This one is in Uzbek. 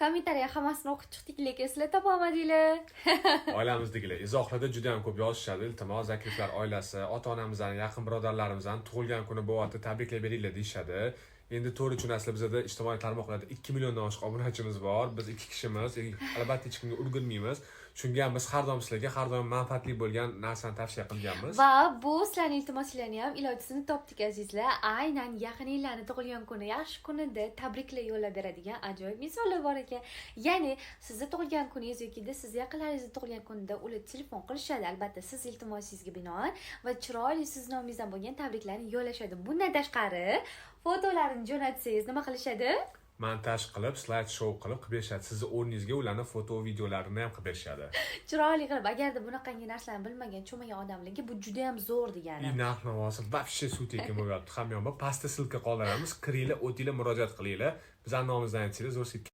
Kommentariya hammasini o'qib chiqdik, lekin sizlar topolmadinglar. Oilamizdagilar izohlarda juda ham ko'p yozishadi: "Iltimos, Zakirovlar oilasi, ota onamizni, yaqin birodarlarimizni tug'ilgan kuni bo'lyapti, tabriklab beringlar", deyishadi. Endi to'g'ri tushunasizlar, bizada ijtimoiy tarmoqlarda 2 milliondan oshiq obunachimiz bor, biz ikki kishimiz, albatta hech kimga ulgurmaymiz. Shunga ham biz har doim sizlarga har doim manfaatli bo'lgan narsani tavsiya qilganmiz. Va bu sizlarni iltimoslarni ham ilojisini topdik, azizlar. Aynan yaqininglarni tug'ilgan kuni, yaxshi kunida tabriklar yo'llab beradigan ajoyib insonlar bor ekan. Ya'ni sizni tug'ilgan kuningiz yokida sizni yaqinlaringizni tug'ilgan kunida ular telefon qilishadi, albatta, siz iltimosingizga binoan va chiroyli siz nomingizdan bo'lgan tabriklarni yo'llashadi. Bundan tashqari, fotolarini jo'natsangiz, nima qilishadi? Montaj qilib, slayd shou qilib berishadi. Sizni o'rningizga ularni foto, videolarini ham qilib berishadi. Chiroyli qilib. Agarda bunaqangi narsalarni bilmagan, tushunmagan odamlarga bu juda ham zo'r degani. И narx navosi вообще suv tekin bo'lyapti hamyonbop. Pastda ссылка qoldiramiz, kiringlar, o'tinglar, murojaat qilinglar, bizani nomimizdan aytsanglar, zo'r скидка.